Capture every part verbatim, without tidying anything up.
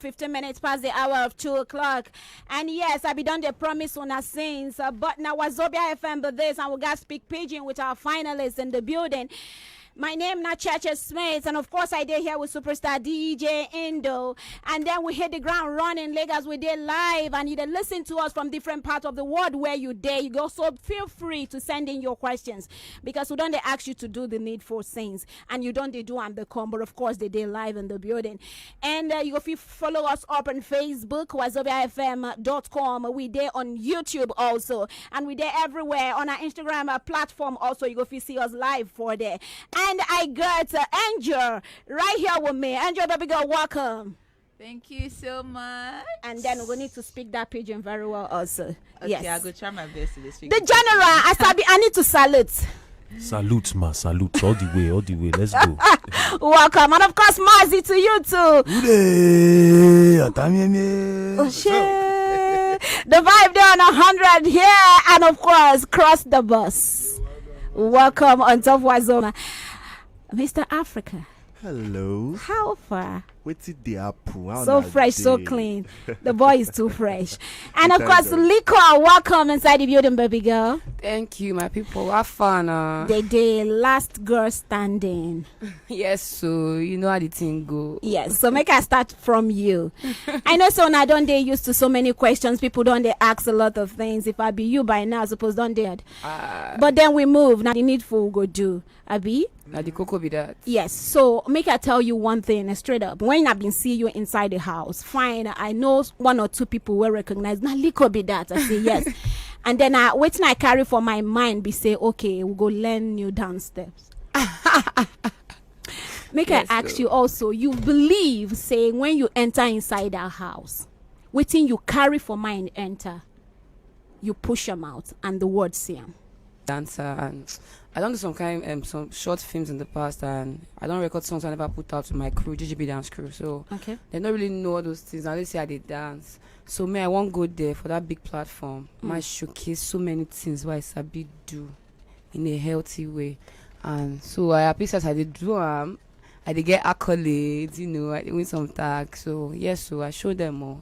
fifteen minutes past the hour of two o'clock. And yes, I be done the promise on our scenes, uh, but now Wazobia F M be this, and we got speak pidgin with our finalists in the building. My name na Chacha Smith, and of course I dey here with superstar D J Indo. And then we hit the ground running. Lagos, we dey live, and you dey listen to us from different parts of the world where you dey. You go, so feel free to send in your questions, because we don't dey ask you to do the needful things, and you don't dey do am the come. But of course they dey live in the building, and uh, you go fit follow us up on Facebook, wazobia F M dot com. We dey on YouTube also, and we dey everywhere on our Instagram uh, platform also. You go fit see us live for there. And I got uh, Angel right here with me. Angel, baby girl, welcome. Thank you so much. And then we need to speak that pidgin very well also. Okay, Yes. I'll go try my best to speak. The general, I sabi, I need to salute. Salute, ma, salute. All the way, all the way. Let's go. Welcome. And of course, Mazi, to you too. Ude, atamiemi. Oh, shit. The vibe there on a hundred here. And of course, cross the bus. Welcome on top Wazoma. Mister Africa, Hello. How far? Wetin dey happen? How So una fresh, so dey? Clean. The boy is too fresh. And We of thank course, God. Liko, welcome inside the building, baby girl. Thank you, my people. Have fun. Uh. The day last girl standing. Yes, so you know how the thing go. Yes, so make I start from you. I know so now don't they used to so many questions. People don't they ask a lot of things. If I be you by now, suppose don't they. Uh, But then we move. Now the needful we go do. Abi? Now the cocoa be that. Yes. So make I tell you one thing uh, straight up. When I've been seeing you inside the house, fine. I know one or two people will recognize. Now Liko be that. I say yes. And then I waiting I carry for my mind be say, okay, we go learn new dance steps. Make Yes, I ask so- you also, you believe say when you enter inside our house, waiting you carry for mind enter, you push them out and the word see 'em. Dancer and I don't do some kind um, some short films in the past and I don't record songs I never put out to my crew, G G B dance crew. So Okay. They don't really know all those things. Now they say I did dance. So me, I won't go there for that big platform. Mm. My showcase so many things why Sabi do in a healthy way. And so I happy as I did do um I did get accolades, you know, I did win some tags. So yes, so I show them all.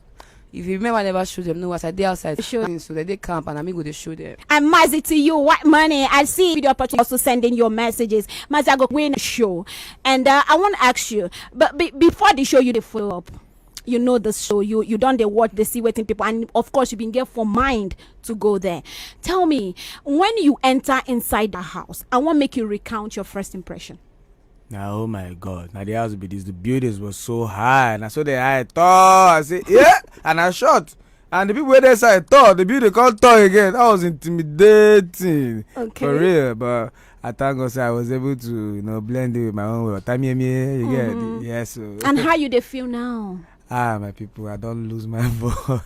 If you remember, I never show them. No, as I did outside, Show- so they did camp and I go to show them. And Mazi to you, what money? I see the opportunity also sending your messages. Mazi, I go win a show. And uh, I want to ask you, but be, before the show, you did follow up. You know the show. You you don't they watch the see waiting people, and of course you been get for mind to go there. Tell me, when you enter inside the house, I want make you recount your first impression. Now, oh my God. Now the house be this. The buildings were so high. And I saw the high tall. I say, yeah. And I shot. And the people where they say tall, the building called tall again. That was intimidating. Okay. For real. But I thank God say I was able to, you know, blend it with my own way. Tamiemi, you get Mm-hmm. it. Yes. So. And how you they feel now? Ah, my people, I don't lose my voice.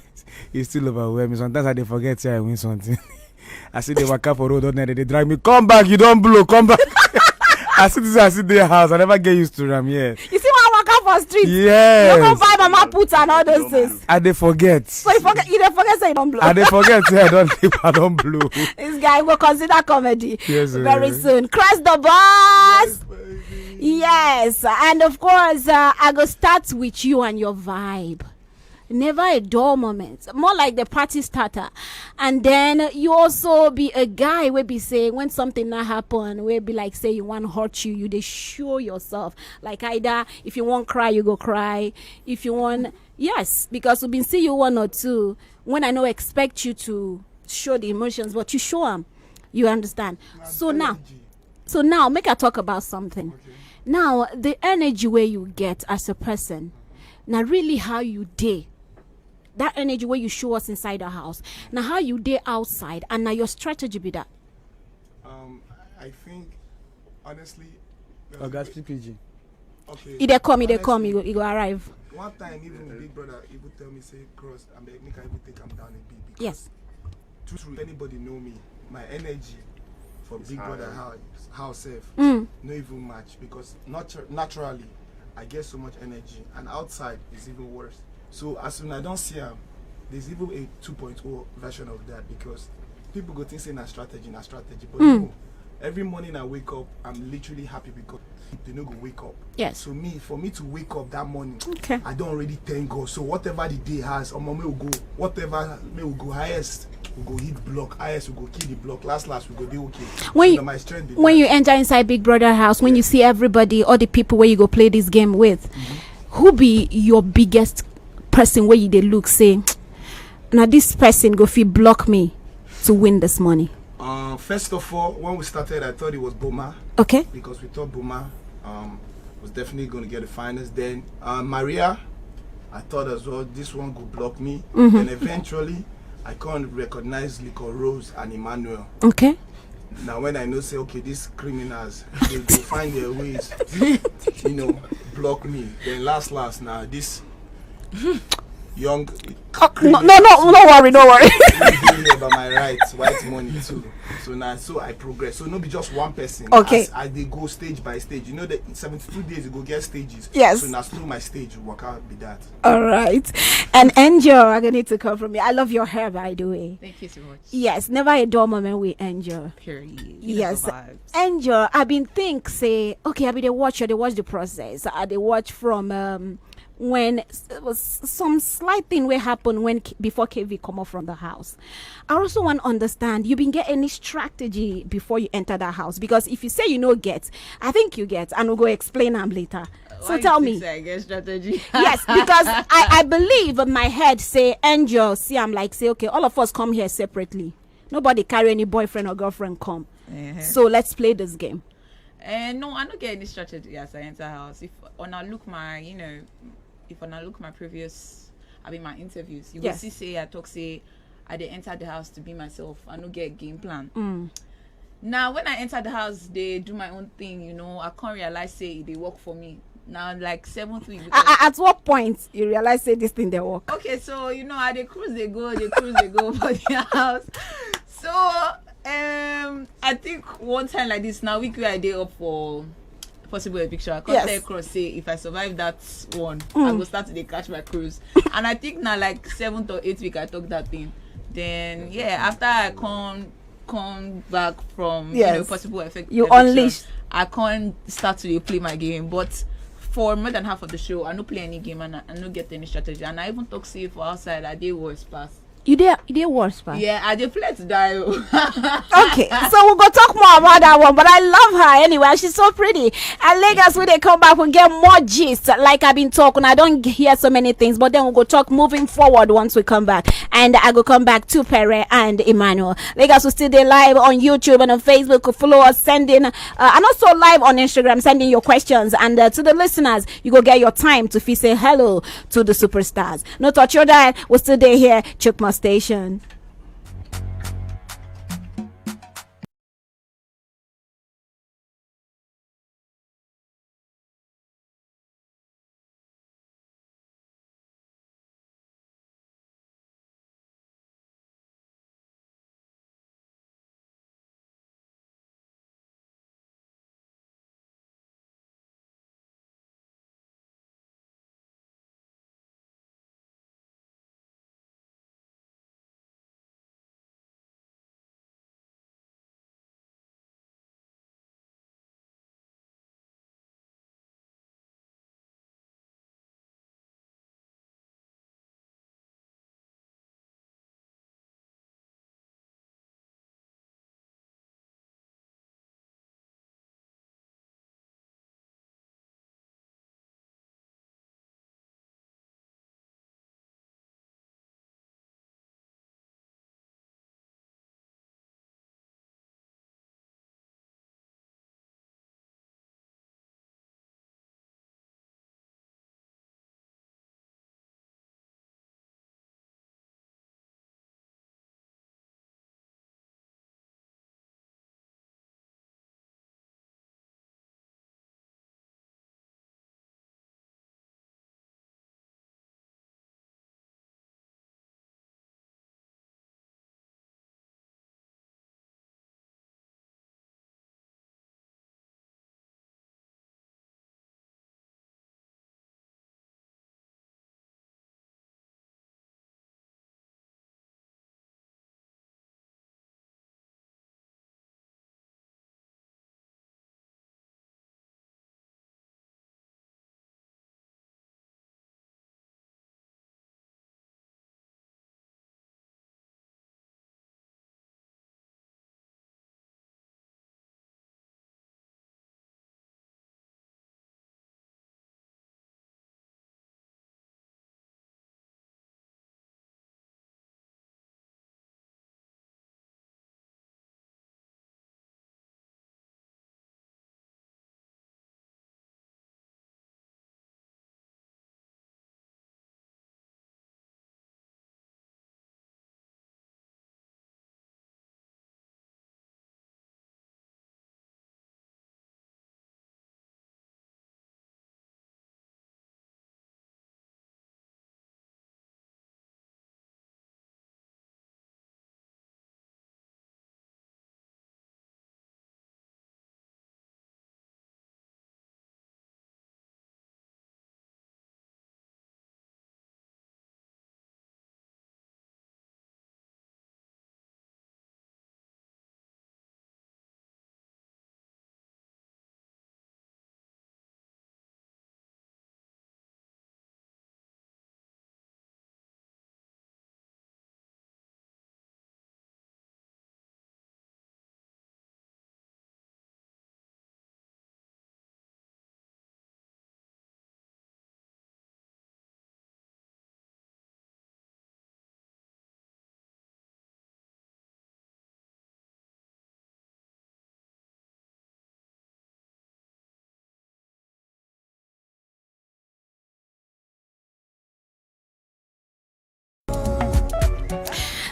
It's still overwhelming. Sometimes I dey forget say I win something. I see the waka for road, don't they drag me. Come back, you don't blow. Come back. I see this, I see the house. I never get used to them yet. You see one waka for street. Yes. You go buy mama put and all those things. I dey forget. So you forget, you don't forget say you don't blow. I dey forget say I don't sleep. I don't blow. This guy will consider comedy Yes, very sir. Soon. Cross the bus. Yes, and of course, uh, I go start with you and your vibe. Never a dull moment, more like the party starter. And then you also be a guy will be say when something not happen, will be like say you want hurt you, you they show yourself. Like either if you want cry, you go cry. If you want, yes, because we been see you one or two when I no expect you to show the emotions, but you show them. You understand? So now, so now, make I talk about something. Now, the energy where you get as a person, now really how you day, that energy where you show us inside the house, now how you day outside, and now your strategy be that. Um, I think, honestly, Oga, speak pidgin. Okay. If they come, if they come, Honestly, you go, you go arrive. One time, even Big Brother even tell me say, "Cross, I beg, make I even take am down a bit." Because Yes. True, true. Anybody know me? My energy for Big Brother house, house self, Mm. no even match because natu- naturally, I get so much energy, and outside is even worse. So as soon I don't see him, there's even a two point oh version of that because people go think say na strategy, na strategy, but Mm. no, Every morning I wake up, I'm literally happy because they no go wake up. Yes. So me, for me to wake up that morning, Okay. I don't already thank God. So whatever the day has, omo, me will go. Whatever me will go highest, we go hit block. Highest we go kill the block. Last last we go dey okay. When So you- na my strength be When that. You enter inside Big Brother house, when you see everybody, all the people where you go play this game with, who be your biggest person where you dey look say, "Now this person go fit block me to win this money"? Uh, first of all, when we started, I thought it was Boma Okay. because we thought Boma um, was definitely going to get the finals. Then uh, Maria, I thought as well this one could block me. Mm-hmm. And eventually, I can't recognize Lico Rose and Emmanuel. Okay. Now, when I know, say, okay, these criminals, they, they find their ways, you know, block me. Then last, last, now this young Oh, no, no, no, no worry, no worry. dey here by my right, white money too. So now, so I progress. So no be just one person. Okay. As, as they go stage by stage, you know, the seventy-two days you go get stages. Yes. So now, slow my stage work out be that. All right. And Angel, I need to come from you. I love your hair, by the way. Thank you so much. Yes, never a dull moment with Angel. Period. You Yes. Know the vibes. Angel, I've been think say, okay, I be the watcher, they watch the process. I they watch from um when s- was some slight thing will happen when K- before K V come off from the house. I also want to understand you been get any strategy before you enter that house, because if you say you no get, I think you get, and we'll go explain them later. So Why you tell think me. Say I get strategy. Yes, because I, I believe in my head say Angel see, I'm like say, okay, all of us come here separately. Nobody carry any boyfriend or girlfriend come. Uh-huh. So let's play this game. Uh, no, I don't get any strategy as I enter house. If when I look my, you know, if when I look my previous, I mean my interviews, you Yes. will see say I talk say I dey enter the house to be myself. I no get game plan. Mm. Now when I enter the house, they do my own thing. You know, I can't realize say they work for me. Now like seventh week. A- a- At what point you realize say this thing they work? Okay, so you know, I they cruise, they go, they cruise, they go for the house. So um, I think one time like this now, week where I day up for possible eviction, I can't Yes. tell Cross say if I survive that one, I Mm. will start to dey catch my cruise. And I think now like seventh or eighth week I talk that thing. Then yeah, after I come come back from you know Yes. possible effect, You eviction, unleash. I can't start to dey play my game, but for more than half of the show, I no play any game and I, I no get any strategy. And I even talk say for outside, I dey worse pass. You there? You there worse, pa? Yeah, I dey play to die. Oh. Okay, so we'll go talk more about that one. But I love her anyway. She's so pretty. And Lagos, when they come back, we'll get more gist. Like I've been talking, I don't hear so many things. But then we'll go talk moving forward once we come back. And I go come back to Pere and Emmanuel. Lagos will still be live on YouTube and on Facebook. Follow us, sending uh, and also live on Instagram, sending your questions. And uh, to the listeners, you go get your time to feel say hello to the superstars. No touch your dial. We'll still be here. Check my station.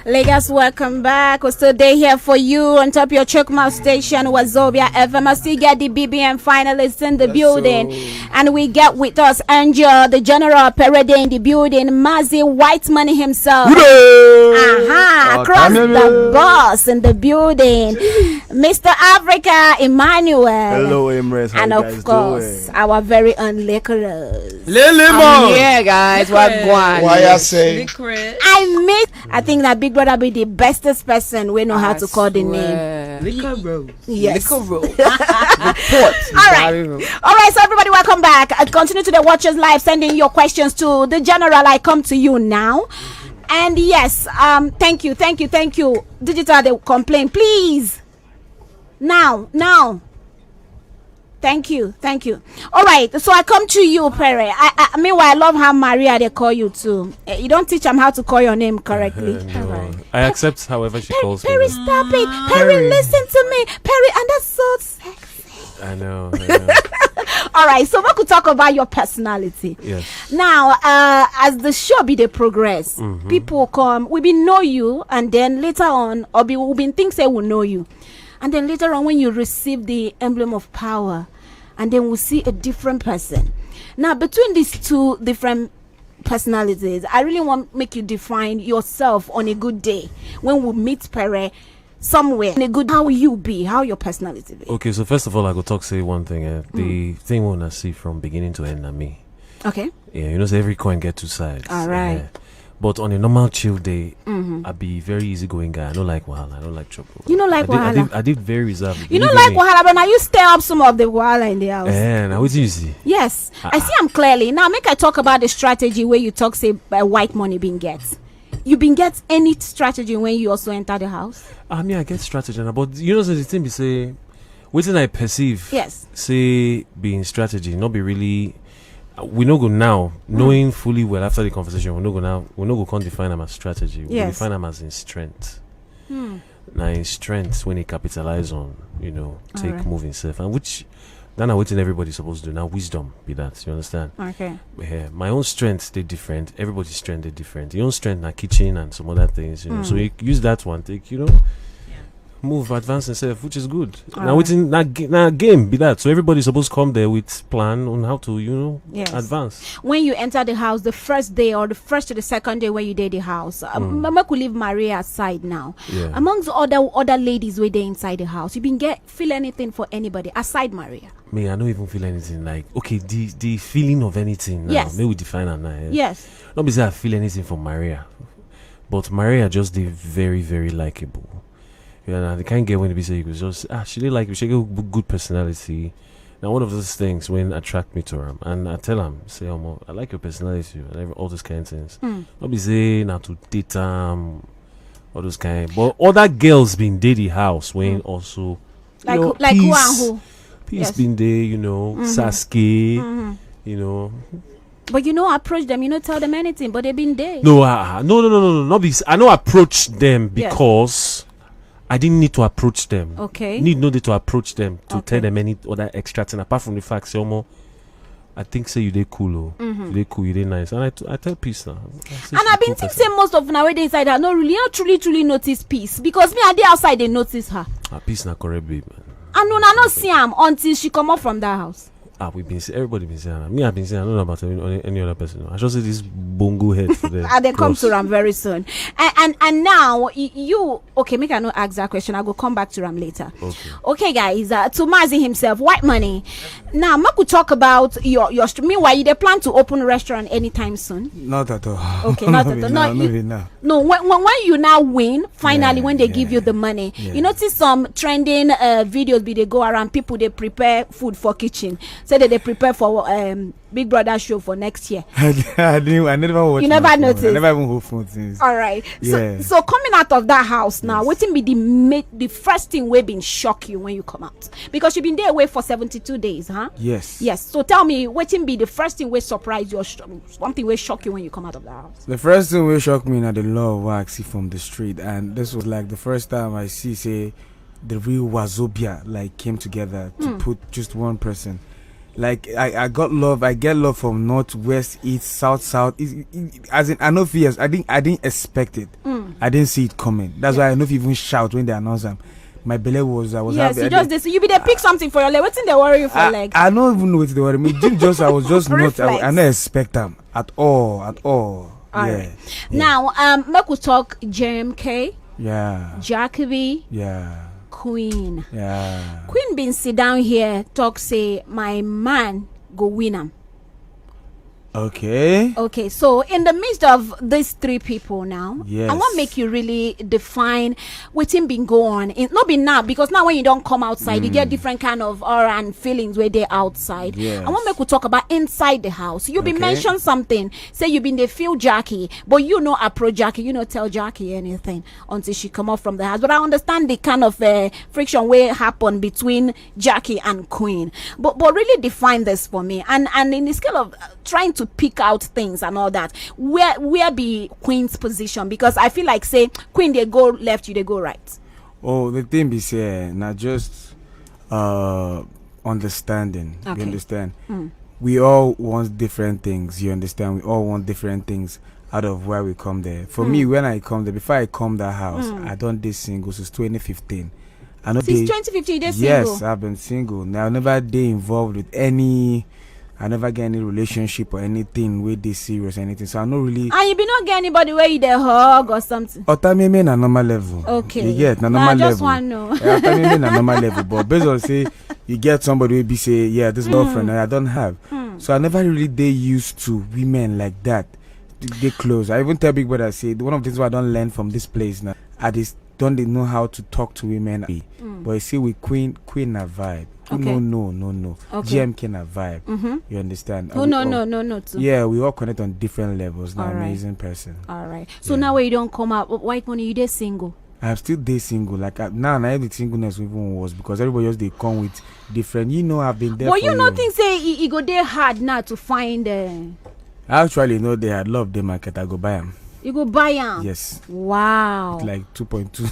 Lagos, welcome back. We still dey here for you on top your Chukma station, Wazobia F M. I still get the B B M finalists in the building. And we get with us Angel, the general parade in the building, Mazi White Money himself. Aha, across the boss in the building. Mister Africa, Emmanuel. Hello, Emrys. How And you of guys course, doing? Our very own Licorice. Lele I'm mo. Here, guys. What one? Why I say? I miss. I think that Big Brother be the bestest person. We know how to call the name. Liquor road. Yes. Liquor road. All right. All right. So everybody, welcome back. Uh, continue to the watchers live, sending your questions to the general. I come to you now. And yes, um, thank you, thank you, thank you. Digital, they complain. Please. Now, now. Thank you, thank you. All right, so I come to you, Pere. I, I meanwhile, I love how Maria they call you too. Eh, You don't teach them how to call your name correctly. No, I accept however she calls Perry, me. Stop it, Perry. Listen to me, Perry, and that's so sexy. I know. I know. All right, so we could talk about your personality. Yes. Now, uh, as the show be the progress, people come. We been know you, and then later on, or be we been think say we know you, and then later on when you receive the emblem of power, and then we see a different person. Now, between these two different personalities, I really want make you define yourself on a good day when we meet Pere somewhere. On a good, how you be, how your personality be. Okay, so first of all, I go talk say one thing. Eh? The thing we wanna see from beginning to end, na me. Okay. Yeah, you know, say every coin get two sides. All right. Eh. But on a normal chill day, I be very easygoing guy. I don't like wahala. I don't like trouble. You don't like I did, I wahala? did, I did very reserved. You don't Believe like me. Wahala, but now you stir up some of the wahala in the house. Eh, now what do you see? Yes, I see. I'm clearly now. Make I talk about the strategy where you talk say uh, white money being get. You been get any strategy when you also enter the house? I mean, I get strategy, na, but you know, so the thing be say, wetin I perceive. Yes. Say being strategy, not be really. Uh, we no go now, knowing fully well after the conversation, we no go now, we no go come define them as strategy. We Yes. Define them as in strength. Now in strength when he capitalize on, you know, take Alright. Move himself, and which, then I waiting everybody supposed to do now. Wisdom be that, you understand? Okay. Yeah, my own strength they different. Everybody's strength they different. Your own strength na kitchen and some other things, you know. So you use that one, take, you know, move, advance himself, which is good. Now Alright. Waiting that ga- na game be that. So everybody's supposed to come there with plan on how to, you know, Yes. Advance. When you enter the house, the first day or the first to the second day when you did the house, um, make we leave Maria aside now. Yeah. Amongst other other ladies where they inside the house, you been get feel anything for anybody aside Maria? Me, I don't even feel anything like, okay, the the feeling of anything. Now, Yes. May we define am now. Yeah? Yes. Not be say I feel anything for Maria, but Maria just dey very, very likable. Yeah, now the kind girl when be say you could just, ah, she dey like, she get good, good personality. Now one of those things when attract me to her, and I tell him say, "Omo, I like your personality and every- all those kind of things." Not be say now to date um all those kind, but other girls been dey the house when also, you Like know, who- like who and Peace- who? Peace Yes. Been there, you know, Sasuke, you know. But you know, approach them. You know, tell them anything. But they been there. No, uh, no, no, no, no, no, not be. I know approach them Yes. Because I didn't need to approach them. Okay. Need no need to approach them to Okay. Tell them any other extra thing apart from the fact, say, "Omo, I think say you dey cool, oh, you dey cool, you dey nice," and I, t- I tell peace now. I say And she I've been cool think person. Say most of now they inside her no really, not truly, truly notice peace because me I dey outside they notice her. Ah, peace na correct babe, man. And una no see am until she come up from that house. Ah, we been see everybody been saying. Me, I been saying I don't know about any, any, any other person. I just say this bongo head for them. And they come to am very soon. And and, and now y- you okay? Make I no ask that question. I go come back to am later. Okay, okay, guys. Uh, to Mazi himself, white money. Now, make we talk about your your. Str- Meanwhile, you dey plan to open restaurant anytime soon? Not at all. Okay, not at all. No, Not you- be now. No, when, when, when you now win, finally, Yeah, when they yeah, give you the yeah. Money, Yeah. You notice some trending uh, videos be they go around. People they prepare food for kitchen, say that they prepare for um, Big Brother show for next year. I, didn't. I never watched. You my never phone. noticed? I never even hold phone things. All right. So, Yeah. So coming out of that house now, what be the ma- the first thing we been shock you when you come out? Because you been there away for seventy-two days, huh? Yes. Yes. So tell me, what be the first thing we surprise you, or sh- something we shock you when you come out of the house? The first thing wey shock me na the love wey I see from the street, and this was like the first time I see say the real Wazobia like came together to put just one person. Like, I, I got love, I get love from north, west, east, south, south. It, it, it- as in, I know fears. I didn't, I didn't expect it. I didn't see it coming. That's why I know if you even shout when they announce them. My belly was, I was Yes, happy. you I just did- this. You be the pick something for your leg. What thing they worry you for I, leg? I don't even know what they worry me. Jim just, I was just not. I, I Reflex. Not expect them at all, at all. All Yeah. Right. Now, um, make we talk J M K, Yeah. Jackie B, Yeah. Queen. Yeah. Queen been sit down here talk say my man go win am. Okay. Okay, so in the midst of these three people now, Yes. I want make you really define wetin been go on. It not be now because now when you don't come outside, you get different kind of aura and feelings where they outside. Yes. I want make we talk about inside the house. You been Okay. mention something. Say you been the feel Jackie, but you know approach Jackie. You know tell Jackie anything until she come up from the house. But I understand the kind of uh, friction where happen between Jackie and Queen. But but really define this for me. And and in the scale of uh, trying to pick out things and all that, where where be Queen's position? Because I feel like say Queen they go left, you they go right. Oh, the thing be say, not just uh understanding. Okay. You understand? We all want different things. You understand? We all want different things out of where we come there. For me, when I come there, before I come that house, I don't date single since twenty fifteen. I know Since they- twenty fifteen, you dey Yes, single. I've been single. Now, I never dey involved with any. I never get any relationship or anything with this serious or anything. So I no really. And you be not get anybody where you dey hug or something. Otameme na normal level. Okay. You get na No, normal I just level. Wanna know. Yeah, Otameme na normal level. But based on say you get somebody will be say, yeah, this girlfriend Hmm. I don't have. So I never really dey used to women like that. They close. I even tell Big Brother say one of the things why I don't learn from this place now. I just don't they know how to talk to women. Hmm. But you see with Queen, Queen na vibe. Okay. No, no, no, no. Okay. G M K na vibe. You understand? No, We no, all- no, no, no. Too. Yeah, we all connect on different levels. Now, All right. Amazing person. All right. So now where you don't come out, white money, you dey single. I'm still day single. Like I, now, now the singleness even worse because everybody just they come with different. You know, I've been there. But for you know you. Things say it, it go dey hard now to find. Uh, Actually, no, they had love the market. I go buy them. You go buy am. Yes. Wow. Like two point two.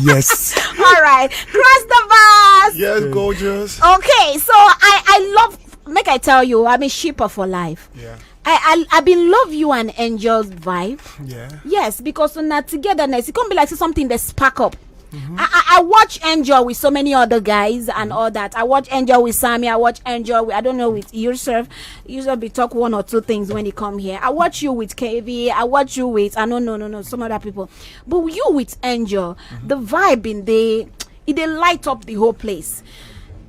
Yes. All right. Cross the bars. Yes, gorgeous. Okay, so I I love. Make I tell you, I'm a shipper for life. Yeah. I I I been love you and Angel's vibe. Yeah. Yes, because on that togetherness, it can't be like say something that spark up. I, I, I watch Angel with so many other guys and all that. I watch Angel with Sammy. I watch Angel. With, I don't know with yourself. You should be talk one or two things when you come here. I watch you with K V. I watch you with I don't know no no some other people. But you with Angel, the vibe in the it they light up the whole place.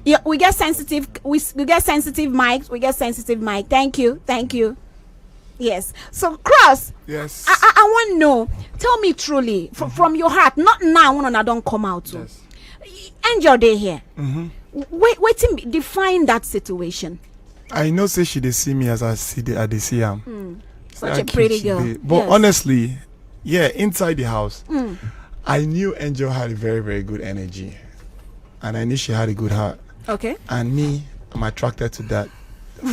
Yeah, we get sensitive. We, s- we get sensitive mics. We get sensitive mic. Thank you. Thank you. Yes. So Cross, Yes. I, I, I want to know. Tell me truly, from, from your heart, not now when I don't come out. Oh. Yes. Angel, they here. Mm-hmm. Wait, wait. Define that situation. I know say she dey see me as I see the, I dey see am. Such I a pretty keep she girl. dey- But Yes. Honestly, yeah, inside the house, I knew Angel had a very, very good energy, and I knew she had a good heart. Okay. And me, I'm attracted to that.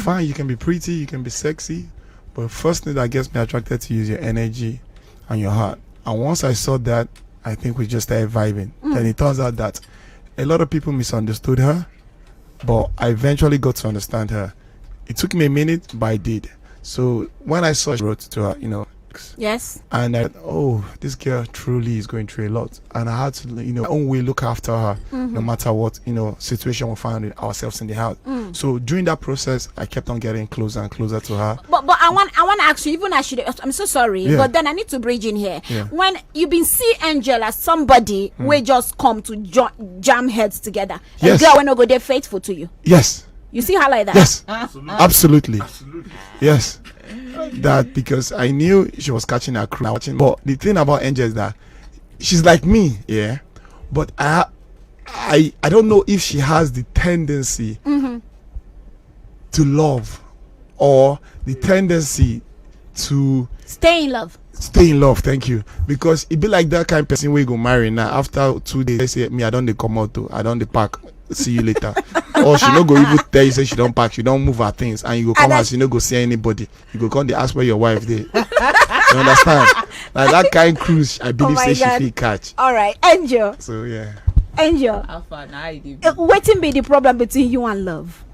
Fine, you can be pretty, you can be sexy, but first thing that gets me attracted to you is your energy and your heart. And once I saw that, I think we just started vibing. Then it turns out that a lot of people misunderstood her, but I eventually got to understand her. It took me a minute, but I did. So when I saw she wrote to her, you know, Yes. And I, oh, this girl truly is going through a lot, and I had to, you know, my own way look after her, no matter what, you know, situation we find ourselves in the house. So during that process, I kept on getting closer and closer to her. But but I want I want to ask you, even as she, I'm so sorry, Yeah. But then I need to bridge in here. Yeah. When you been see Angel as somebody we just come to jo- jam heads together, Yes. A girl when no go dey faithful to you. Yes, You see her like that. Yes, absolutely. Yes, that because I knew she was catching her crew. Watching, but the thing about Angel is that she's like me, yeah. But I, I, I don't know if she has the tendency to love, or the tendency to Stay in love. stay in love. Thank you. Because it be like that kind of person we go marry now. After two days, say me, I don't dey come out though. I don't dey pack. See you later. Or she no go even tell you say she don't pack. She don't move her things, and you go come And house, you no go see anybody. You go come dey ask where your wife dey. You understand? Like that kind cruise, I believe my say she God. Fit catch. All right, Angel. So yeah. Angel, How far now? How you dey be? uh, wetin be the problem between you and love?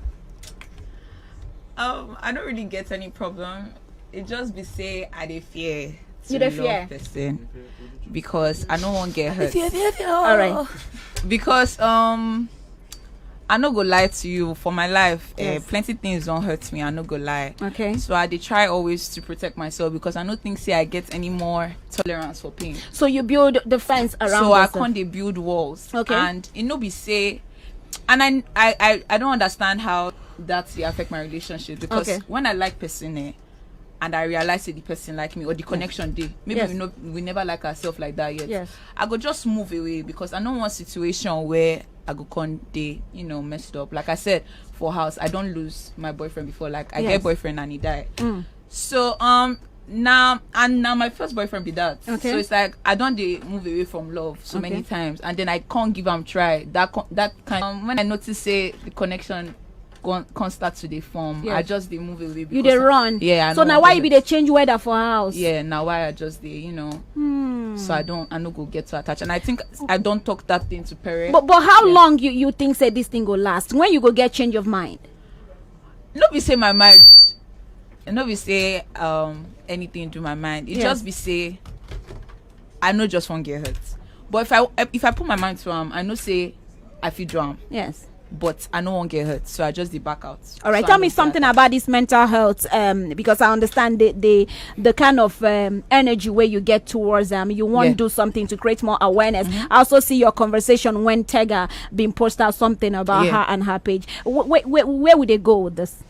Um, I don't really get any problem. It just be say I dey fear. To You dey love fear? Person because I no wan get hurt. All right. Because um, I no go lie to you. For my life, Yes. uh, plenty things don't hurt me. I no go lie. Okay. So I dey try always to protect myself because I don't think say I get any more tolerance for pain. So you build the fence around So I yourself. Can't dey build walls. Okay. And it no be say, and I I I, I don't understand how that dey affect my relationship because Okay. When I like person, eh, and I realize say the person like me or the connection dey, maybe Yes. we no we never like ourselves like that yet. Yes. I go just move away because I don't want situation where I go come dey, you know, messed up. Like I said, for house, I don't lose my boyfriend before. Like I Yes. Get boyfriend and he die. Mm. So um now and now my first boyfriend be that. Okay. So it's like I don't dey move away from love so Okay. Many times, and then I can't give am try. That con- that kind um, when I notice say the connection con- can't start to dey form, Yes. I just dey move away. You Because dey I- run. Yeah. I So no now wan why do you be that. Dey change weather for house? Yeah, now why I just dey, you know. Hmm. So I don't, I no go get too attached, and I think I don't talk that thing to parents. But but how Yeah. long you you think say this thing go last? When you go get change of mind? No be say my mind, no be say um anything do my mind. It Yes. Just be say I no just wan get hurt. But if I if I put my mind to am, I know say I fit do am. Yes. But I no wan get hurt, so I just dey back out. All right, So tell I me no dey something attack. About this mental health, um, because I understand the the, the kind of um, energy where you get towards them. You want to Yeah. Do something to create more awareness. I also see your conversation when Tega been post out something about Yeah. Her and her page. Where, where, where would they go with this?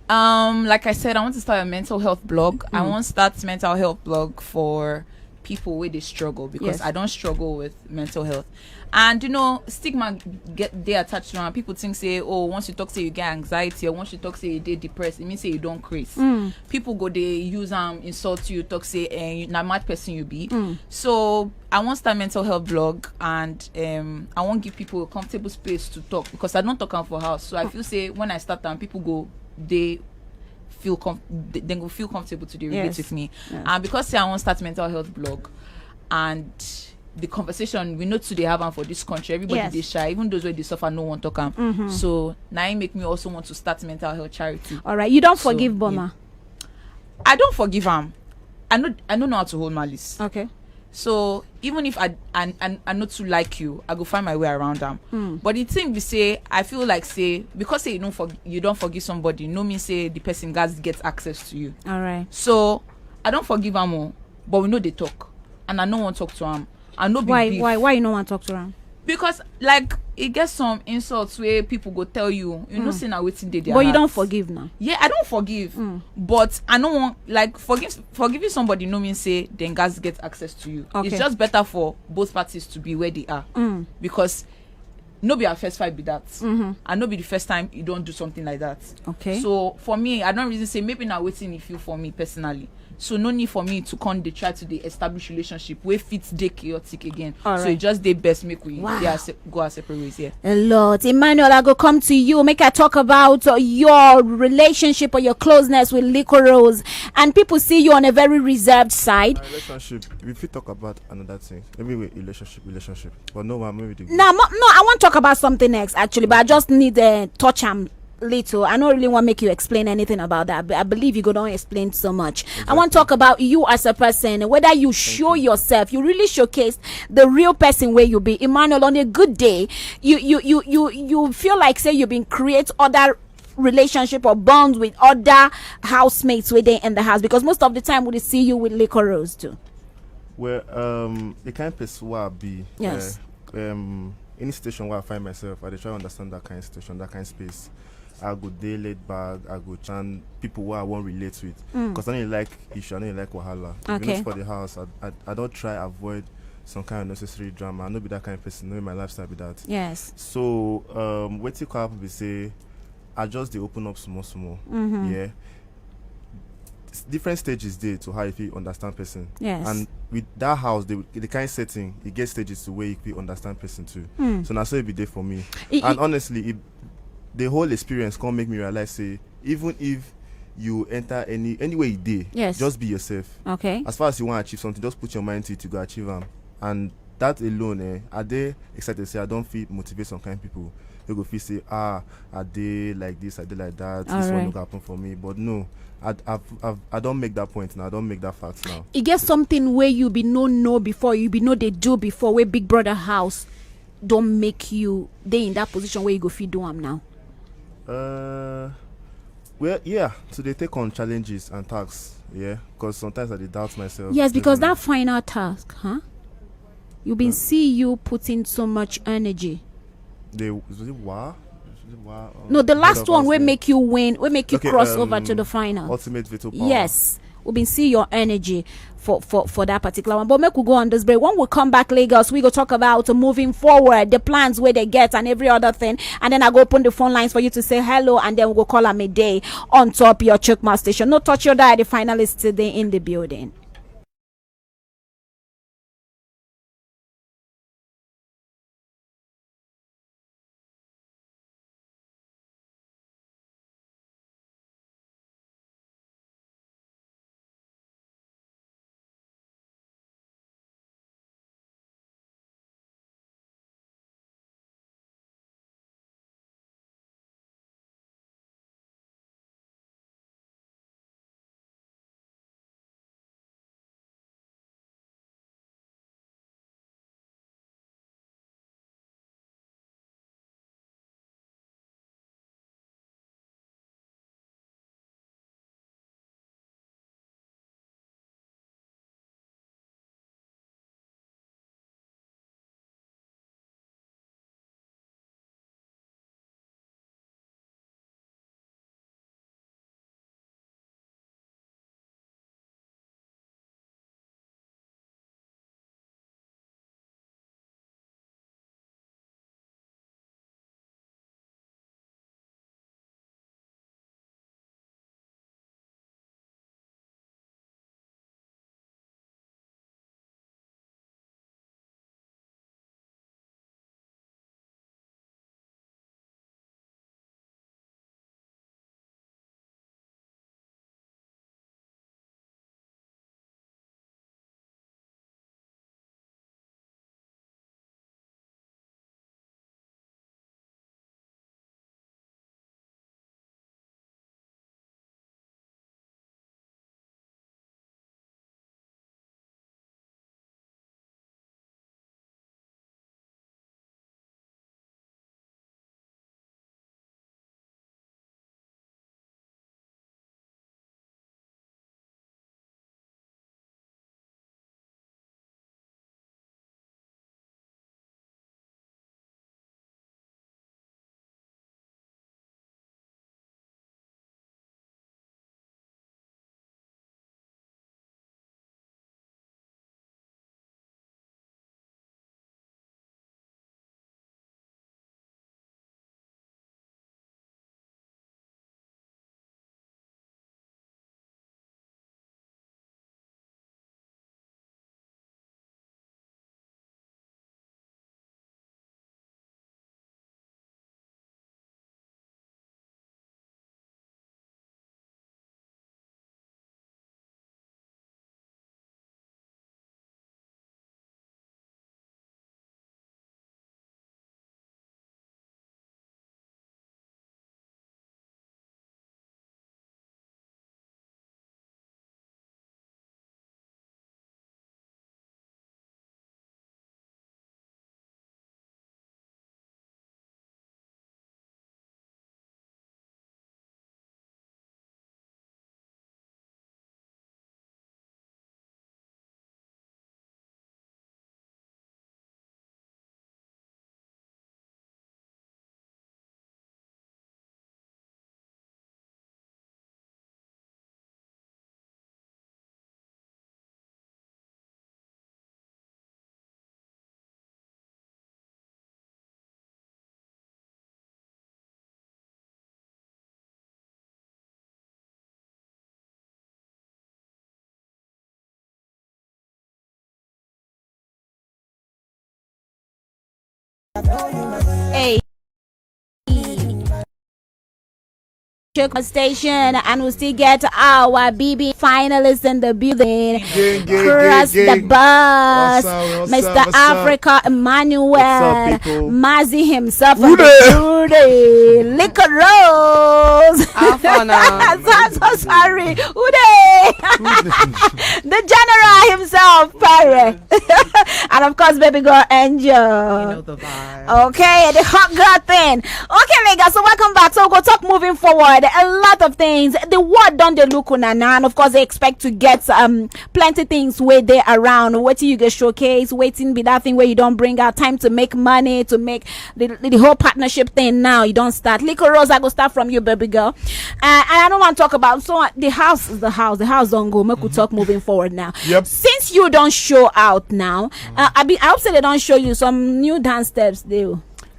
Um, like I said, I want to start a mental health blog. I Mm. Want to start mental health blog for people where they struggle because Yes. I don't struggle with mental health. And you know, stigma get they attached to am. People think say, oh, once you talk say you get anxiety, or once you talk say you dey depressed, it means say you don't craze. Mm. People go they use um insult you, talk say, eh, you na mad person you be. Mm. So I want start mental health blog, and um I want give people a comfortable space to talk because I don't talk am for house. So I feel say when I start am, people go they feel com- they, they go feel comfortable to dey relate Yes. With me. Yeah. And because say I want start mental health blog, and the conversation we know today have am for this country, everybody Yes. They shy, even those where they suffer, no one talk am. Mm-hmm. So now it make me also want to start mental health charity. All right, you don't So, forgive yeah. Boma. I don't forgive am. I know I don't know how to hold malice. Okay. So even if I and and I not too like you, I go find my way around them. Mm. But the thing we say, I feel like say because say you don't forg- you don't forgive somebody, no mean say the person guys get access to you. All right. So I don't forgive am all, but we know they talk, and I no one talk to am. I no be Why? Beef. Why? Why you no one talk to am? Because like it gets some insults where people go tell you, you know, Mm. Say na wetin dey their But you heart. Don't forgive now. Yeah, I don't forgive. Mm. But I don't want like forgive forgiving somebody no mean say then guys get access to you. Okay. It's just better for both parties to be where they are Mm. because no be our first fight be that. Mm-hmm. And no be the first time you don't do something like that. Okay. So for me, I don't really say maybe now waiting if you for me personally. So no need for me to come they try to the establish relationship where fit dey chaotic again. All So right. It just dey best make we Wow. they are se- go our separate ways. Yeah. A lot. Emmanuel, I go come to you. Make I talk about uh, your relationship or your closeness with Lico Rose. And people see you on a very reserved side. My relationship. If you talk about another thing, maybe we relationship, relationship. But no one, maybe the No, mo- no, I want to talk about something else actually, but I just need to touch am little. I don't really want to make you explain anything about that. But I believe you go don't explain so much. I want to talk about you as a person, whether you show yourself, you really showcase the real person where you be. Emmanuel, on a good day, you you you you you feel like say you've been create other relationship or bonds with other housemates within in the house, because most of the time we see you with Lico Rose too. Well, um, the kind of person where I be. Yes. Uh, um, any station where I find myself, I dey try understand that kind of station, that kind of space. I go dey laid back. I go chan people where I won't relate with. Mm. Because I don't like issue. I don't like wahala. If you Okay. Not for the house, I, I, I don't try avoid some kind of necessary drama. I no be that kind of person. No, my lifestyle be that. Yes. So, um, what you call be say, I just dey open up small, small. Mm-hmm. Yeah. S- Different stages dey to how you fit understand person. Yes. And with that house, the, the kind setting, it gets stages to where you fit understand person too. Mm. So now so it be there for me. It- And it- honestly, it, the whole experience can make me realize say even if you enter any anywhere you dey, Yes. Just be yourself. Okay. As far as you want to achieve something, just put your mind to it to go achieve them. And That alone, eh, I dey excited say I don fit motivate some kind people. They go fit say, "Ah, I dey like this, I dey like that. This one Alright. No go happen for me." But no, I, I've, I've, I don't make that point now. I don't make that fact now. E get something wey you be no know before, you be no dey do before, wey Big Brother house don make you dey in that position where you go fit do am now? Uh, well, yeah, so they take on challenges and tasks, yeah, because sometimes I dey doubt myself. Yes, because Definitely. That final task, huh? You been see you put in so much energy. They, is it WAR? Is it WAR or No, the Head last of one House wey name? Make you win, wey make you Okay, cross over um, to the final. Ultimate Veto Power. Yes, we been see your energy for for for that particular one. But make we go on this break. When we come back, Lagos, we go talk about moving forward, the plans where they get and every other thing. And then I go open the phone lines for you to say hello, and then we go call am a day on top your Chukma station. No touch your dial. The finalists today in the building. Hey. Choke station, and we still get our B B finalists in the building. Cross the bus, Mister Africa Emmanuel, Mazi himself, Ude, Liquor Rose. I'm so, so sorry, Ude, the general himself, Pare, and of course, baby girl Angel. Okay, the hot girl thing. Okay, Lagos, so welcome back. So we go talk moving forward. A lot of things. The world don dey look una now, and of course, they expect to get um plenty things where they around. Wetin you get showcase, wetin be that thing where you don't bring out time to make money, to make the, the whole partnership thing now. You don't start. Liquor Rose, I go start from you, baby girl. Uh, and I don't want to talk about, so uh, the house is the house. The house don't go. Make we talk moving forward now. Yep. Since you don't show out now, uh, I be I hope say they don't show you some new dance steps. They,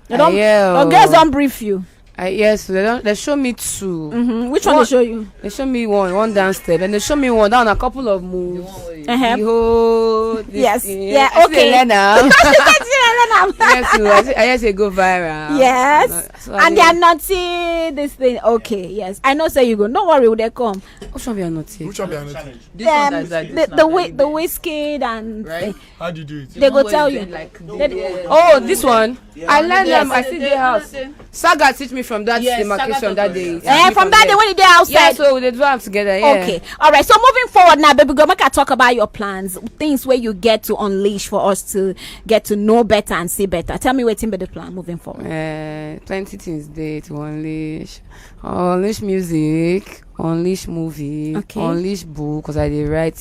they don't. Yeah. Your girls don't brief you. I, yes, they don't. They show me two. Mm-hmm. Which one they show you? They show me one, one dance step, and they show me one down a couple of moves. Uh-huh. The whole this Yes. thing. Yeah. I see Okay. Elena. Yes, so I, say- I just say go viral. Yes. Uh, so I And dey- they are not see this thing. Okay. Yes. I know. Say you go. No worry. They come. Which one we are not here? Which one be another? This one Um, that's like the, this the, one whi- that the is whiskey and right? How do you do it? They go One tell way you. is like They- Oh, this one. I learned Yes. them. I see the house. Saga teach me from that Yes, demarcation Saga that taught day. us. Eh, from that day when they dey Yeah, outside. So we dey do am together. Yeah. Okay. All right. So moving forward now, baby girl, make I talk about your plans, things where you get to unleash for us to get to know better and see better. Tell me wetin be the plan moving forward. Uh, plenty things dey to unleash. Unleash music, unleash movie, Okay. Unleash book, because I dey write.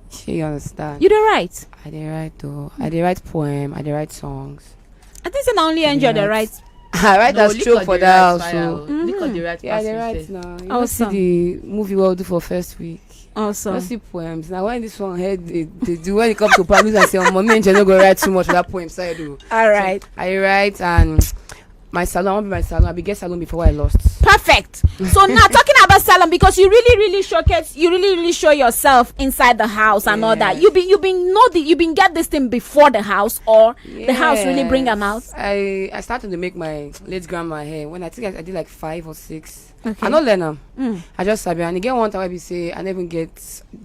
Shey you understand? You dey write. I dey write though. I dey write poem. I dey write songs. I think say na only Angel dey write. I write No, as joke for the house. So. Look at the right Yeah, I dey person. write Say. Now. You Awesome. Don't see the movie wey we do for first week. Awesome. Don't see poems. Now when this one head they, they do when it comes to Palusa and say, "Oh, mommy, Angel no go write too much for that poem side though." All right. I write and my salon. I want be my salon. I be get salon before I lost. Perfect. So now talking about salon, because you really, really showcase, you really, really show yourself inside the house and all that. Yes. You been, you been know the, you been get this thing before the house, or the house really bring them out. Yes. I I started to make my late grandma hair when I think I, I did like five or six. Okay. I no learn am. Mm. I just sabi and e get one time I be say I never get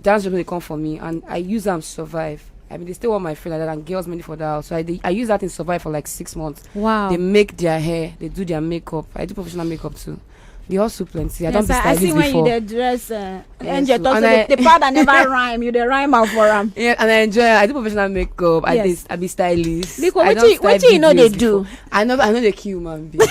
dance job dey come for me and I use am survive. I mean, they still want my friend like that and girls money for that house. So I dey- I use that thing survive for like six months. Wow. They make their hair, they do their makeup. I do professional makeup too. The hustle plenty. I don't Yes, be I, I see stylist when you before. dey dress. Uh, Yes, Angel so- talk and say I- the, the powder never rhyme. You dey rhyme out for am. Yeah, and I enjoy. I do professional makeup. I Yes. Yes. I be stylist. Because I wetin don you- style wetin you no dey videos do? Before. I know I know they kill human being.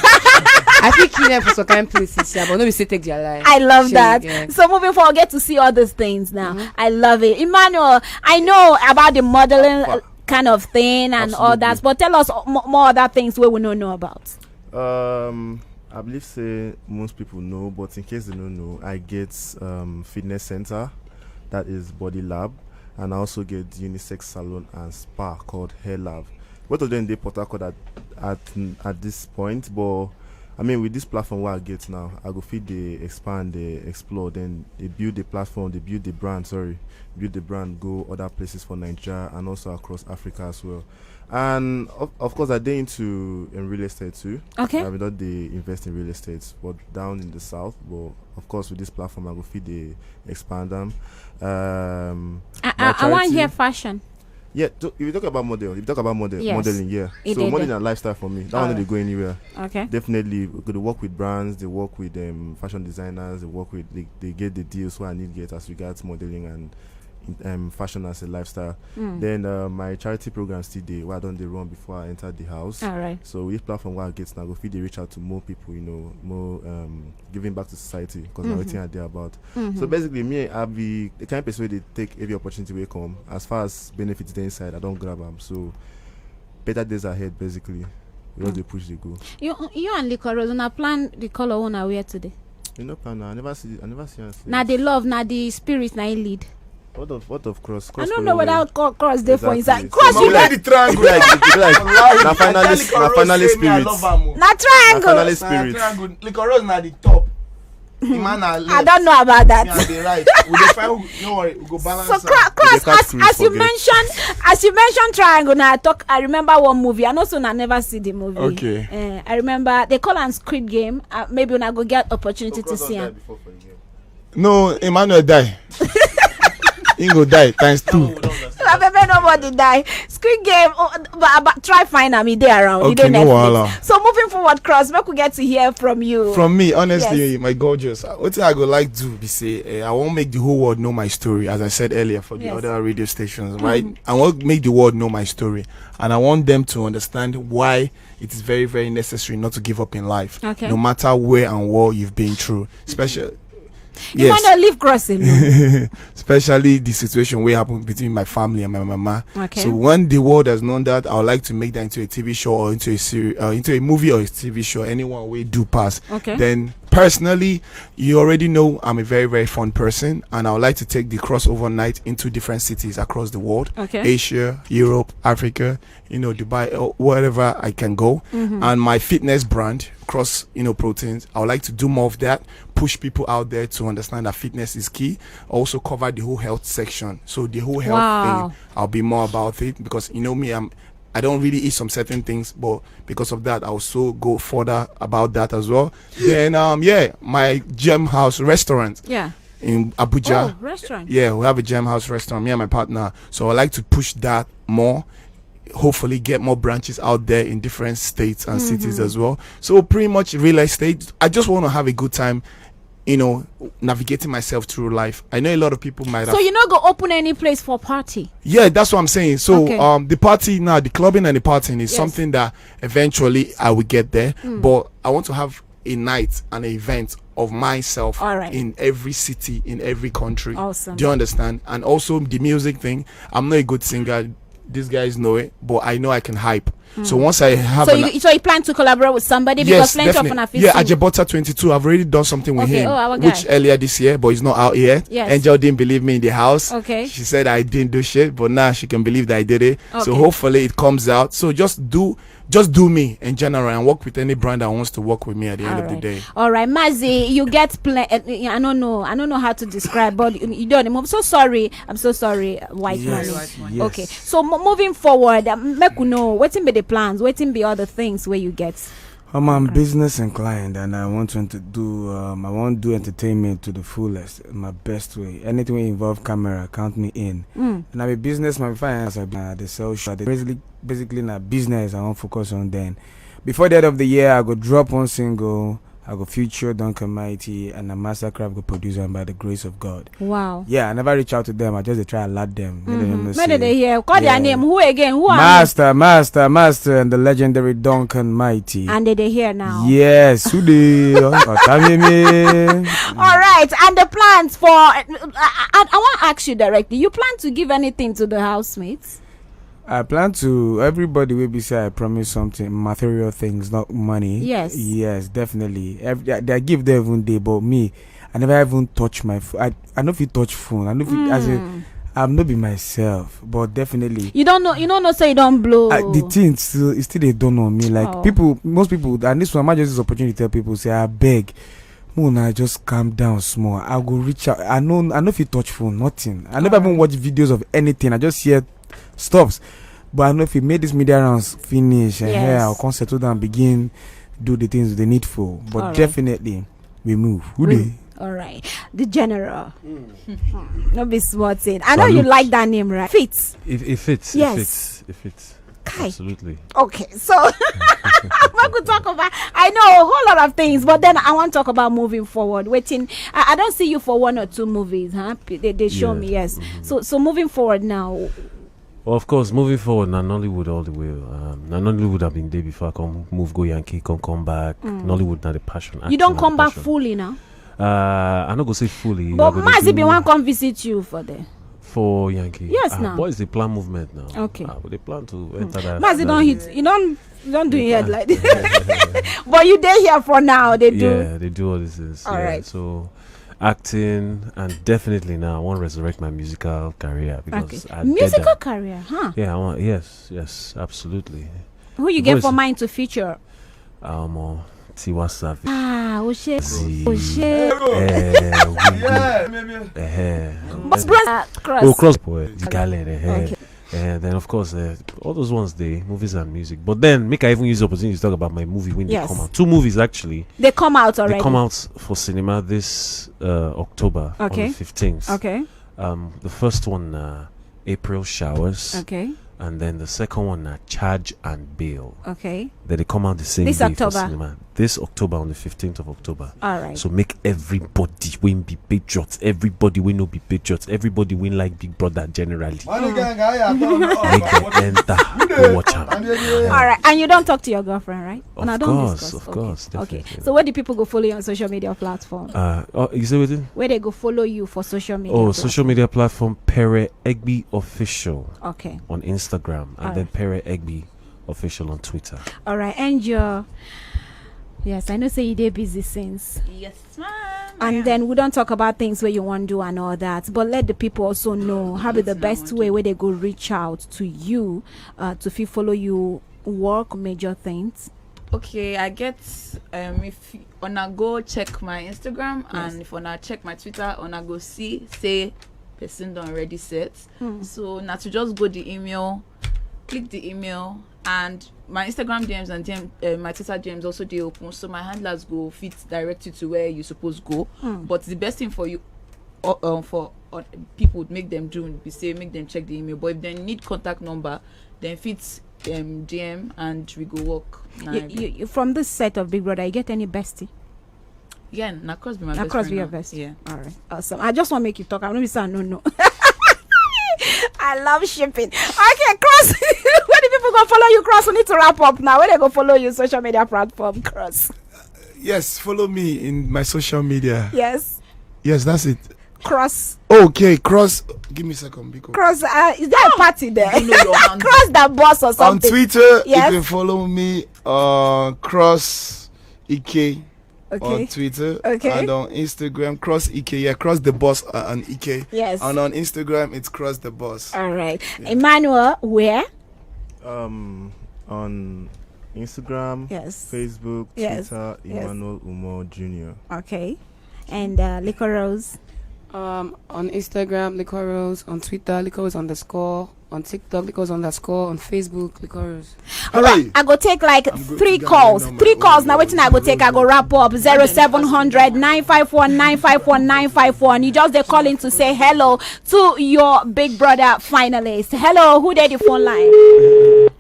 I fit kill them for some kind places, yeah, but no be say take their life. I love Shey that. you get? So moving forward, get to see all these things now. I love it, Emmanuel. I know about the modeling uh, kind of thing and all that, Absolutely. But tell us more, more other things where we don't know about. Um, I believe say most people know, but in case they don't know, I get um, fitness center, that is Body Lab, and I also get unisex salon and spa called Hair Lab. Both of them dey Port Harcourt at, at at this point, but I mean with this platform where I get now, I go fit dey expand, dey explore, then they build the platform, they build the brand. Sorry, build the brand, go other places for Nigeria and also across Africa as well. And of, of course, I dey into in real estate too. Okay. I mean, not dey invest in real estate, but down in the south. But of course, with this platform, I go fit dey expand them. Um, I, my I, I want charity- here fashion. Yeah, to, if you talk about model, if you talk about model, Yes. modeling, yeah. It So dey modeling there. na lifestyle for me. That All one no right. dey go anywhere. Okay. Definitely, we could work with brands. They work with um, fashion designers. They work with they, they get the deals where I need get as regards modeling and um, fashion as a lifestyle. Mm. Then uh, my charity program still dey where I don dey run before I enter the house. All right. So with platform where I get now, go fit dey reach out to more people, you know, more um, giving back to society because Mhm. na wetin I dey about. Mhm. So basically, me I be the kind of person wey dey take every opportunity wey come. As far as benefits dey inside, I don grab am. So better days ahead, basically. We just Mm. dey push dey go. You you and Liquor Rose, una plan the color una wear today. You know, plan now. I never see. I never see am. Na the love, na the spirit, na e lead. What of what of cross? I Cross don't follow know whether well. co- cross dey for Exactly. inside. Cross, But you we get like the triangle. Like, like, like, Wallahi, na I finalist, tell na Liquor Rose finalist say me, I spirit. love am o. Na triangle. Na finalist Na spirit. Triangle. Liquor Rose na the top. Emma na left. I don't know about that. Me, I dey right. We dey find. No worry, we go balance. So Am. Cro- Cross, dey catch as, cruise as you for there. Mentioned, as you mentioned Triangle, now I talk. I remember one movie. I know, so I never see the movie. Okay. Uh, I remember they call am Squid Game. Uh, maybe when I go get opportunity to Cross see don die am. Before for the game. No, Emmanuel die. He go die times two. Abebe, nobody die. Squid Game. Oh, but, but try find am. He dey around. He Okay, dey no Netflix. wahala. So moving forward, Cross, make we get to hear from you. From me, honestly, Yes. My gorgeous. What I go like do be say, eh, I won't make the whole world know my story, as I said earlier for the Yes. other radio stations, right? I won't make the world know my story, and I want them to understand why it is very, very necessary not to give up in life, Okay. No matter where and what you've been through, especially. You Yes, wanna leave Cross alone. Especially the situation wey happen between my family and my mama. Okay. So when the world has known that, I would like to make that into a T V show or into a series, uh, into a movie or a T V show. Anyone wey do pass. Okay. Then personally, you already know I'm a very, very fun person, and I would like to take the crossover night into different cities across the world. Okay. Asia, Europe, Africa, you know, Dubai, or wherever I can go. Mm-hmm. And my fitness brand, Cross, you know, Proteins. I would like to do more of that, push people out there to understand that fitness is key. Also cover the whole health section. So the whole health Wow. thing, I'll be more about it because, you know me, I'm I don't really eat some certain things, but because of that, I'll also go further about that as well. Then, um, yeah, my Gem House restaurant Yeah. in Abuja. Oh, restaurant. Yeah, we have a Gem House restaurant, me and my partner. So I like to push that more. Hopefully, get more branches out there in different states and cities as well. So pretty much real estate. I just want to have a good time, you know, navigating myself through life. I know a lot of people might. So you no go open any place for party? Yeah, that's what I'm saying. So Okay. um, the party now, the clubbing and the partying is Yes. Something that eventually I will get there. But I want to have a night and an event of myself All right. In every city, in every country. Awesome. Do you understand? And also the music thing. I'm not a good singer. These guys know it, but I know I can hype. So once I have So an you, so you plan to collaborate with somebody because Yes, plenty definitely. of una fit Yeah, sing. Ajebota twenty-two. I've already done something with Okay, him, oh, our which guy. Earlier this year, but it's not out yet. Yes. Angel didn't believe me in the house. Okay. She said I didn't do shit, but now she can believe that I did it. So Okay. Hopefully it comes out. So just do, just do me in general and work with any brand that wants to work with me at the end All of the right. Day. All right, Mazi, you get plenty. I don't know. I don't know how to describe, but you, you don't. I'm so sorry. I'm so sorry, white Yes, money. yes. Okay. So mo- moving forward, um, make we know wetin be the plans, wetin be all the things where you get. Um, I'm business inclined, and I want to ent- do. Um, I want to do entertainment to the fullest, in my best way. Anything wey involve camera, count me in. And I'm a businessman. Before I answer, I dey sell show. I dey basically, basically na business I wan focus on. Then, before the end of the year, I go drop one single. I go feature Duncan Mighty, and a Mastercraft go produce am by the grace of God. Wow. Yeah, I never reach out to them. I just dey try alert them. Make dem know Make dem say- dey hear. Call their Yeah. name. Who again? Who are Master, Master, Master, and the legendary Duncan Mighty. And they dey hear now. Yes, who dey? Otamimi. All right, and the plans for. I, I, I want to ask you directly. You plan to give anything to the housemates? I plan to everybody will be say I promise something, material things, not money. Yes. Yes, definitely. Every, I, I give them even day, but me, I never even touch my phone. I, I no fit touch phone. I no fit. As a, I'm not be myself, but definitely. You don't know. You don't know. Say you don't blow. I, the thing still, it still dey dawn on me. Like Oh. People, most people, and this one, I just use opportunity to tell people say, I beg, una just calm down small. I go reach out. I know, I no fit touch phone, nothing. I never even watch videos of anything. I just hear stuffs, but I know if we make this media rounds finish and here, Yes. I'll come settle down, begin do the things they needful. But All right. Definitely, we move. Who dey? All right, the general. No be small thing. I know you Salute. Like that name, right? Fits. If, if it's, Yes. If it's, if it's, Kai. Absolutely. Okay, so we could talk about. I know a whole lot of things, but then I want to talk about moving forward. Waiting, I, I don't see you for one or two movies, huh? P- They, they show Yeah. me, yes. So, so moving forward now. Well, of course, moving forward, now Nollywood all the way. Um, now Nollywood have been there before. I come move, go Yankee, come come back. Nollywood, not a passion. You don't Acting na come the back passion. Fully now. Uh, I no go say fully. But I go dey Mazi do be one come visit you for there. for Yankee. Yes, Ah, now. Boys, they plan movement now. Okay. Ah, but they plan to enter that. Mazi that don't way. Hit. You don't. You don't do your head like this. But you dey here for now. They do. Yeah, they do all these things. All yeah. Right. So acting and definitely now I want to resurrect my musical career because Okay. I did Musical that. Career, huh? Yeah, I want. Yes, yes, absolutely. Who you The get voice for is- mind to feature? Um, uh, Tiwa Savage. Ah, Oshe. Zee. Oshe. Eh, we Yeah, maybe. Eh, But bro, uh, cross. Oh, cross boy, the Galen. Eh. Okay. And then of course, uh, all those ones, the movies and music. But then, make I even use the opportunity to talk about my movie when Yes. they come out. Two movies actually. They come out already. They come out for cinema this uh, October on Okay. the fifteenth. Okay. Um, the first one, uh, April Showers, Okay. and then the second one, uh, Charge and Bail. Okay. Then they come out the same This day October. for cinema. This October, on the fifteenth of October. All right. So make everybody win be patriots. Everybody win no be patriots. Everybody win like Big Brother generally. Money gang, I am done. Make them enter. Go watch am. And they- they- All right. And you don't talk to your girlfriend, right? Of Una don course, discuss. of course, Okay. Okay. Definitely. So where do people go follow you on social media platform? Uh, oh, you say what? Where they go follow you for social media? Oh, platform? Social media platform Pere Egbi Official Okay. On Instagram, and Alright. Then Pere Egbi Official on Twitter. All right. And your yes, I know say you dey busy since. Yes, ma'am. And then we don't talk about things where you want to do and all that, but let the people also know how be the Wetin I best wan way do. Where they go reach out to you, uh, to fit follow you work major things. Okay, I get um if una go check my Instagram Yes. And if una check my Twitter, una go see say person don already set. Hmm. So na to just go the email, click the email, and my Instagram D Ms and D M, uh, my Twitter D Ms also dey open. So my handlers go fit direct you to where you suppose go. Hmm. But the best thing for you, uh, um, for uh, people make them do be say make them check the email. But if they need contact number, then fit um D M and we go work. Na You, you, you, from this set of Big Brother, you get any bestie? Yeah, na cross be my Na best cross friend be your now. bestie. Yeah. All right. Awesome. I just want to make you talk. I'm gonna be saying no, no. I love shipping. Okay, cross. Where the people go follow you, cross? We need to wrap up now. Where they go follow you, social media platform, cross? Yes, follow me in my social media. Yes, Yes, that's it. cross, Okay, cross. Give me a second, Biko. cross. Uh, is there a party there? You know your handle. Cross the boss or On something. Twitter, Yes. You can follow me on Cross Ike on Okay. Twitter Okay. And on Instagram, Cross Ike. Yeah, Cross the Boss uh, and Ike. Yes. And on Instagram, it's Cross the Boss. All right. Emmanuel, where? Um, on Instagram, Yes. Facebook, Yes. Twitter, Yes. Emmanuel Umo Junior. Okay. And uh, Liquor Rose. Um, on Instagram, Liquor Rose. On Twitter, Liquor Rose underscore. On TikTok, Liquor Rose underscore. On Facebook, Liquor Rose. All right, I go take like I'm going three to calls. get my Three number. calls. Now waiting, I go take. I go wrap up. Zero seven hundred nine five one nine five one nine five one. You just they calling to say hello to your Big Brother finalist. Hello, who dey the phone line?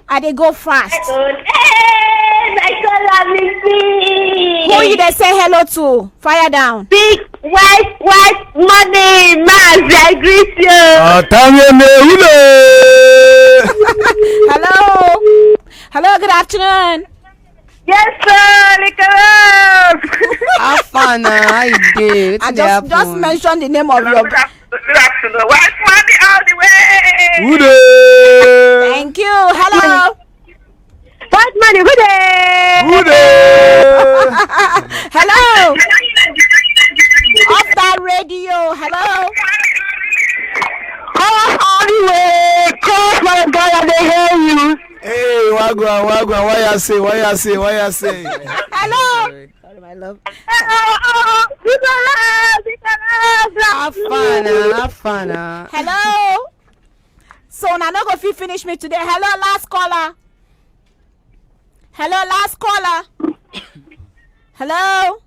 I dey go fast. Hey, my color, Missy. Who you dey say hello to? Fire down. Big white, white money, Maz, I greet you. Atamiene Ude! Hello. Hello. Good afternoon. Yes, sir, Nicholas. How far now? How you dey? I Wetin dey just just happen? Mention the name of your. Good afternoon. White money all the way. Ude! Thank you. Hello. White money, good day. Ude! Hello. Off that radio. Hello. Call all the way. Call my God, I dey hear you. Hey, Wagwan, Wagwan, why you say, why you say, why you say? Hello. Sorry, my love. Oh, oh, oh, oh. Nicholas, Nicholas. How far now? How far now? Hello. So now no go fit finish me today. Hello, last caller. Hello, last caller. Hello.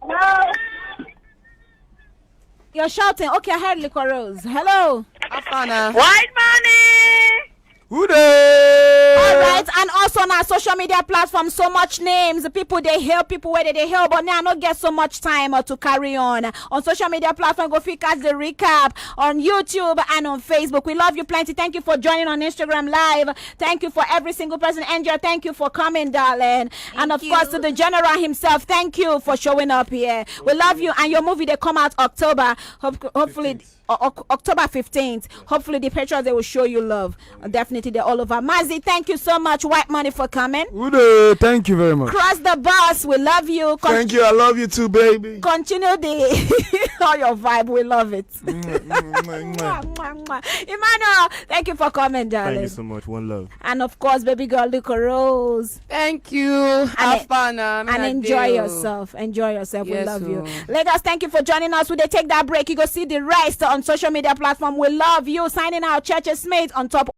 You're shouting. Okay, I heard Liquor Rose. Hello. How far now? White money. Ude! All right, and also on our social media platform, so much names. People they help, people where they help, but now I don't get so much time uh, to carry on. On social media platform, go fit catch the recap on YouTube and on Facebook. We love you plenty. Thank you for joining on Instagram Live. Thank you for every single person. Angel, thank you for coming, darling. And of course, to the general himself, thank you for showing up here. We love you, and your movie they come out October. Hope, hopefully, Oc- October fifteenth. Hopefully, the patrons, they will show you love. Definitely, they're all over. Mazi, thank you so much, White Money, for coming. Udo, thank you very much. Cross the bus, we love you. Con- Thank you. I love you too, baby. Continue the all your vibe. We love it. Mwah, mwah, mwah, mwah. Mwah, mwah, mwah. Emmanuel, thank you for coming, darling. Thank you so much. One love. And of course, baby girl, Luca Rose. Thank you. Have fun. Um, And enjoy yourself. Enjoy yourself. We Yes, love you. oh. Lagos, thank you for joining us. We dey take that break. You go see the rest on social media platform. We love you. Signing out, Church Smith on top